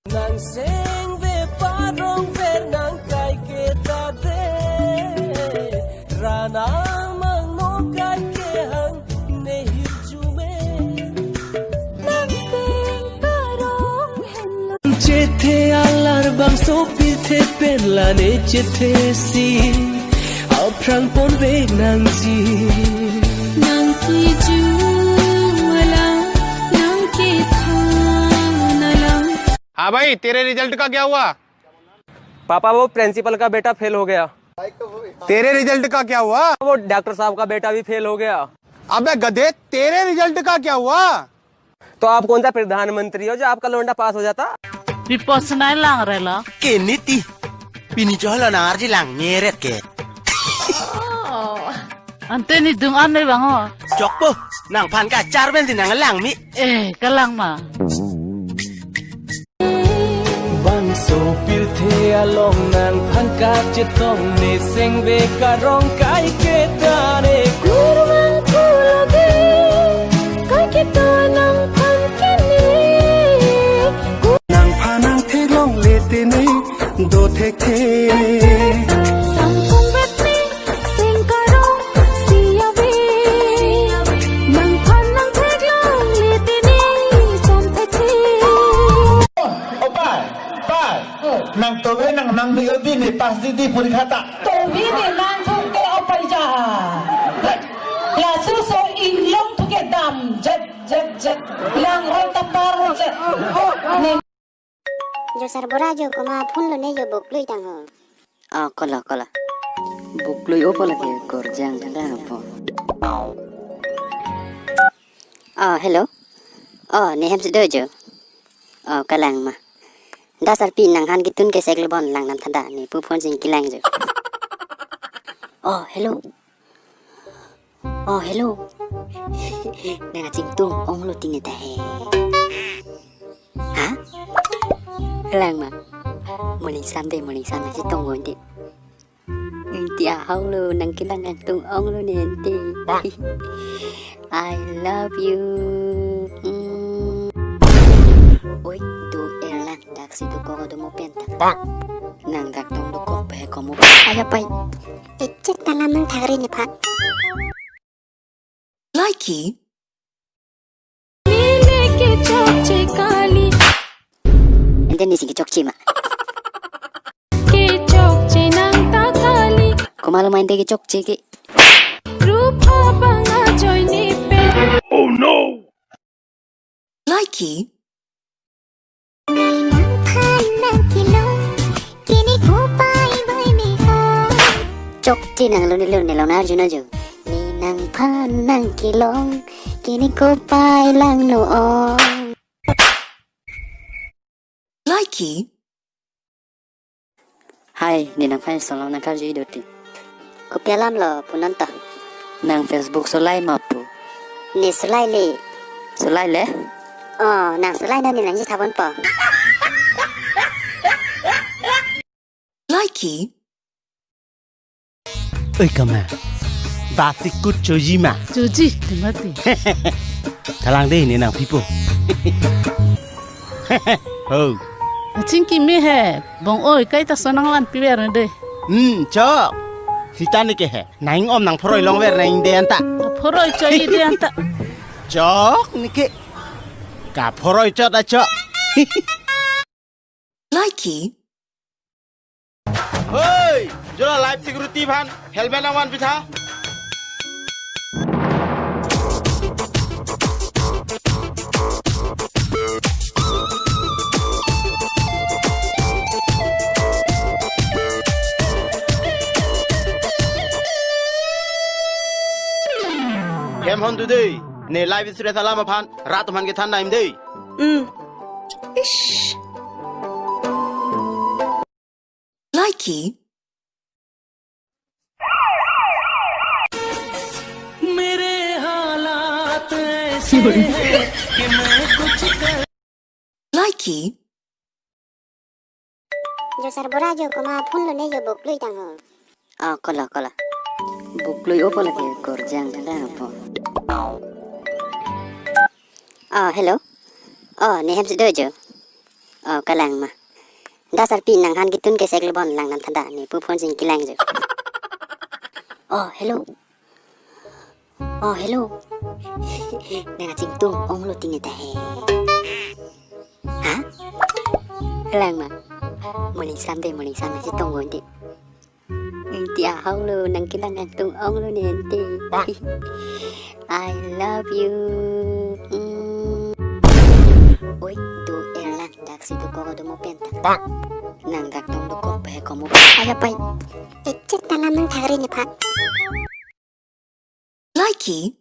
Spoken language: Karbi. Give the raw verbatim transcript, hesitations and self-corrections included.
Nang sengve parong ver nang kai ke ta de. Ranang mang no kai ke hang ne hir jume. Nang seng parong hen lo. Chethe alar bangso pirthe pen la ne chethe si. Aphrang pon ve nangji. Nang kiju alang, nang kethan alang. हाँ भाई, तेरे रिजल्ट का क्या हुआ? पापा, वो प्रिंसिपल का बेटा फेल हो गया। तेरे रिजल्ट का क्या हुआ? वो डॉक्टर साहब का बेटा भी फेल हो गया। अबे गधे, तेरे रिजल्ट का क्या हुआ? तो आप कौन सा प्रधानमंत्री हो जो आपका लौंडा पास हो जाता? Pipo senai lang rela. Keniti. Pini cholo na arji lang nyeret ke. Oh. Ante ni dung an dei bang ho. Chokpo, nangphan kachar pen si nang lang mi. Eh, kalang ma. Bangso pirthe along nangphan kachetong ne sengve karong kai ke ta ne. Kurvang kulo de, kai ke ta nangphan ke ne. Nangphan nang theklongle te ne, do thekthe. Samkung vet ne, seng karong si ave. Nangphan nang theklongle te ne, cham thekthe. Opai, pai. Nang tove nang nang di odi ne pas di di puri khata. Tove ne nang thung ke opai ja. Laso so inglong thu ke dam jet jet jet. Lang roi tapar jet. Ne. Jo sarbura jo komat phone lo ne jo boklui tang ho. Oh, kolo, kolo. Boklui opo lake korjang thada po. Oh, hello. Oh, ne hem si do jo. Oh, kalang ma. Da sarpi nangphan ketun ke sek lo bon lang nam thada ne pu phone sing kelang jo. Oh, hello. Oh, hello. Nang kachingtung ong lo ting ne ta he. Ha? Lang ma. Morning sun de, morning sun na si tong gon de. Inti ahong lo, nang kelang nang tung ong lo ne inti. I love you. Mm. Oi, do erlang dak si do kok do mo pen ta. Nang dak tong do kok pe ko mo. Aya pai. Echet kalam thakre ne phat. Likhi. Neli kechokche kali. Ante nesi kechokche ma. Kechokche nang ta kali. Komat lo ma ante kechokche ke. Rupa bang ajoine pen. Oh no! Likhi. Nangphan nang kelong, kini kopai bai me ho. Chokche nang lo ne lo ne long na arjuna jo. Ne nangphan nang kelong, kini kopai lang no ong. Likhi. Hai, ne nangphan solong nang karju iduti. Kopi alam lo punon to. Nang Facebook solai ma pu? Ne solai le. Solai le? Oh, nang solai na ne nang ji sabon po. Likhi. Oi kama. Basi kut choji ma. Choji, temati. Kalang de ne nang pipo. Ho. Aching kimi he. Bong oi, kai ta sonang lan piver ne de. Hmm, chok. Sita ne ke he. Nang om nang phoroi long ver nang de anta. Phoroi choi de anta. Chok ne ke. Ka phoroi chot a chok. Likhi. Hoi, jola life security aphan helmet nang van pitha. Hem hon tu dei, ne life insurance alam aphan rat aphan kethan naim dei. Hmm. Ish. Likhi. मेरे हालात ऐसे हैं कि मैं कुछ कर Likhi. Jo sarbura jo komat phone lo ne jo boklui tang ho. Oh, kolo, kolo. Boklui opo lake korjang thada po. Oh, hello. Oh, ne hem si do jo. Oh, kalang ma. Da sarpi, nangphan ketun kesek le bon, lang nam tha da, ne pu phone sing kelang jo. Oh, hello. Oh, hello. Nang achingtung onglo tini ta he. Ha? Kalang ma. Mo lingsam de, mo lingsam de, chetong gon de. Enti ahau lo, nang kelang angtung onglo ne enti. I love you. Mm. Oi, do er lang, daksi dokok do mo pen ta. Nang dak tong dokok pe komo. Aya pai. Echet ta lam nang thakre nephan. Likey,